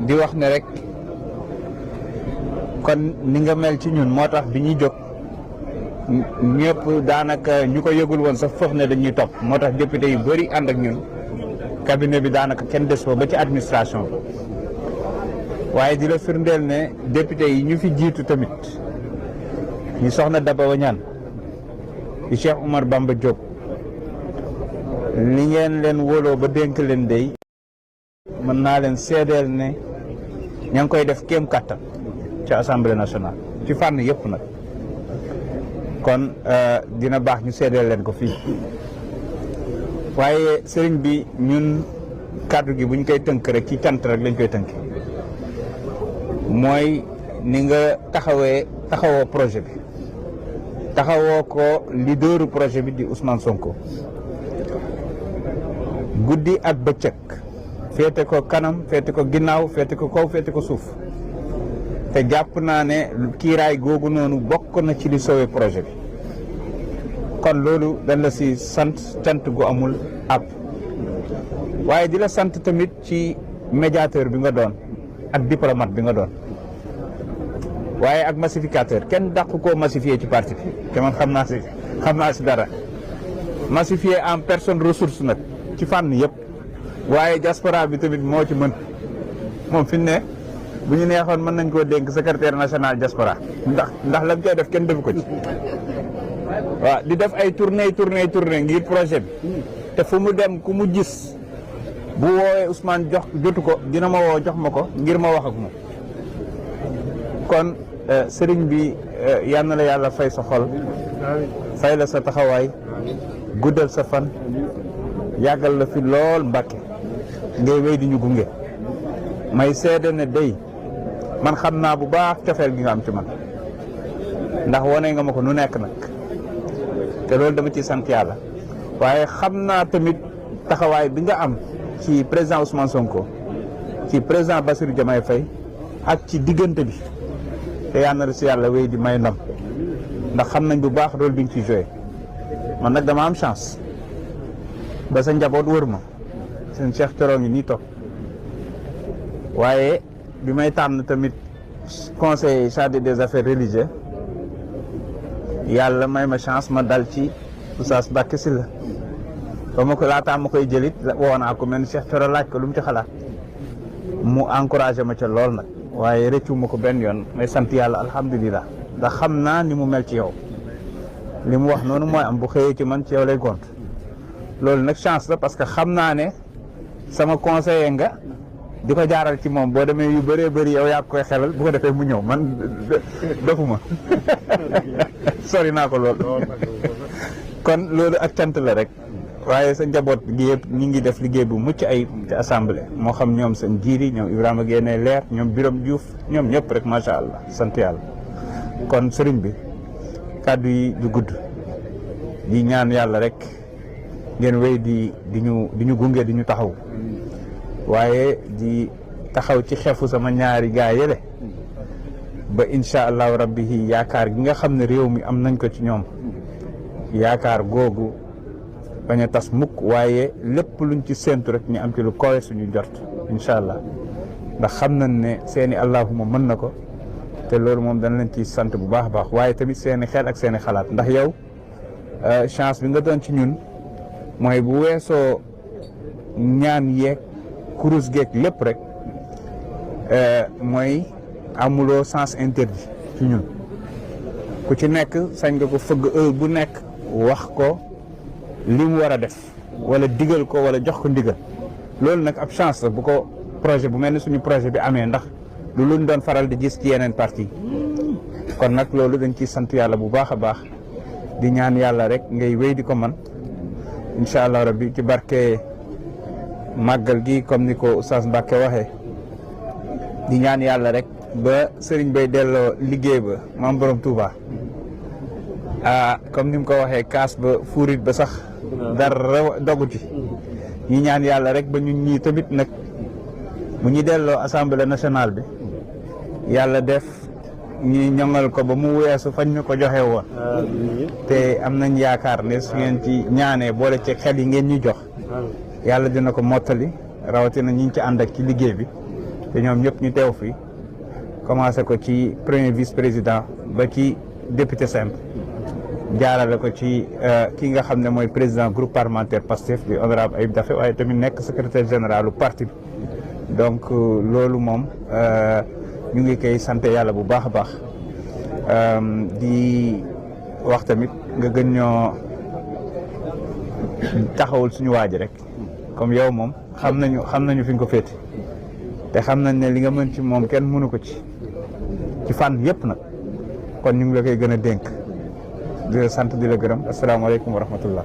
di wax ne rek kon ni nga mel ci ñun moo tax bi ñuy jóg ñëpp daanaka ñu ko yëgul woon sax foofu ne dañuy topp moo tax député yu bëri ànd ak ñun cabinet bi daanaka kenn des fa ba ci administration bi waaye di la firndeel ne député yi ñu fi jiitu tamit ñu soxna Daba Wañaan di Cheikh Oumar Bamba Diop li ngeen leen wóoloo ba dénk leen dey mën naa leen seedeel ne ña ngi koy def kéem kàttan ci assemblée nationale ci fànn yëpp nag kon dina baax ñu seedeel leen ko fii waaye sëriñ bi ñun kàddu gi buñ koy tënk rek ci cant rek lañ koy tënk mooy ni nga taxawoo projet bi taxawoo ko leaderu projet bi di Ousmane Sonko guddi ak bëccëg féete ko kanam féete ko ginnaaw féete ko kaw féete ko suuf te jàpp naa ne kiiraay googu noonu bokk na ci li sauvé projet bi kon loolu dañ la si sant cant gu amul ab waaye di la sant tamit ci médiateur bi nga doon ak diplomate bi nga doon waaye ak massificateur kenn dàq koo massifier ci parti bi te man xam naa si dara massifier en personne ressource nag ci fànn yëpp waaye diaspora bi tamit moo ci mën moom fi ne bu ñu neexoon mën nañ koo dénk secrétaire national diaspora ndax lañ koy def kenn defu ko ci waaw di def ay tournée ngir projet bi te fu mu dem ku mu gis bu woowee Ousmane jotu ko dina ma woo jox ma ko ngir ma wax ak moom kon sëriñ bi yal na la yàlla fay sa xol fay la sa taxawaay guddal sa fan yàggal la fi lool Mbàkke ngay wéy di ñu gunge may seede ne day man xam naa bu baax cofeel gi nga am ci man ndax wane nga ma ko nu nekk nag te loolu dama ciy sant yàlla waaye xam naa tamit taxawaay bi nga am ci président Ousmane Sonko ci président Bassirou Diomaye Faye ak ci diggante bi te yal na la si yàlla wéy di may ndam ndax xam nañ bu baax rôle bi nga ciy joué man nag dama am chance ba sa njaboot wër ma seen Cheikh Thioro ngi nii toog waaye bi may tànn tamit conseil chargé des affaires religieuses yàlla may ma chance ma dal ci Oustaz Mbacké Sylla ba ma ko laataa ma koy jëlit woo naa ko mel ni Cheikh Thioro laaj ko lu mu ci xalaat mu encouragé ma ca lool nag waaye rëccu ma ko benn yoon may sant yàlla alhamdulilah ndax xam naa ni mu mel ci yow li mu wax noonu mooy am bu xëyee ci man ci yow lay gont loolu nag chance la parce que xam naa ne sama conseiller nga di ko jaaral ci moom boo demee yu bëree bëri yow yaa koy xelal bu ko defee mu ñëw man defuma sori naa ko lool kon loolu ak cant la rek waaye sa njaboot gi yëpp ñi ngi def liggéey bu mucc ayib ci assemblée moo xam ñoom seen jiiri ñoom Ibrahima Guèye leer ñoom Biram Diouf ñoom ñëpp rek macha allah sant yàlla kon sëriñ bi kàddu yi du gudd di ñaan yàlla rek ngeen wéy di ñu gunge di ñu taxaw waaye di taxaw ci xefu sama ñaari gaa yële ba incha allahu rabbi yaakaar gi nga xam ne réew mi am nañ ko ci ñoom yaakaar googu bañ a tas mukk waaye lépp luñ ci séentu rek ñu am ci lu kowe suñu jort incha allah ndax xam nañ ne seeni allahuma mën na ko te loolu moom dana leen ci sant bu baax a baax waaye tamit seeni xel ak seeni xalaat ndax yow chance bi nga doon ci ñun mooy bu weesoo ñaan yeeg kurus geeg lépp rek mooy amuloo sens interdit ci ñun ku ci nekk sañ nga ko fëgg heure bu nekk wax ko li mu war a def wala digal ko wala jox ko ndigal loolu nag ab chance la bu ko projet bu mel ni suñu projet bi amee ndax lu luñ doon faral di gis ci yeneen parti kon nag loolu dañ ciy sant yàlla bu baax a baax di ñaan yàlla rek ngay wéy di ko man incha allah rabbi ci barke màggal gi comme ni ko Oustaz Mbacké waxee di ñaan yàlla rek ba sëriñ bay delloo liggéey ba maam borom Touba comme ni mu ko waxee kaas ba fuurit ba sax dara dogu ci ñi ñaan yàlla rek ba ñun ñii tamit nag bu ñu delloo assemblée nationale bi yàlla def ñu ñoŋal ko ba mu weesu fañ ñu ko joxe woon te am nañ yaakaar ne su ngeen ci ñaanee boole ci xel yi ngeen ñu jox yàlla dina ko mottali rawatina ñi ci ànd ak ci liggéey bi te ñoom ñëpp ñu teew fi commencé ko ci premier vice-président ba ci député simple jaarale ko ci ki nga xam ne mooy président groupe parlementaire Pastef di honorable Ayib Daffé waaye tamit nekk secrétaire général du parti bi donc loolu moom ñu ngi koy sant yàlla bu baax a baax di wax tamit nga gën ñoo taxawul suñu waaji rek comme yow moom xam nañu fi nga ko féete te xam nañ ne li nga mën ci moom kenn mënu ko ci fànn yëpp nag kon ñu ngi la koy gën a dénk di la sant di la gërëm asalaamaaleykum wa rahmatullah.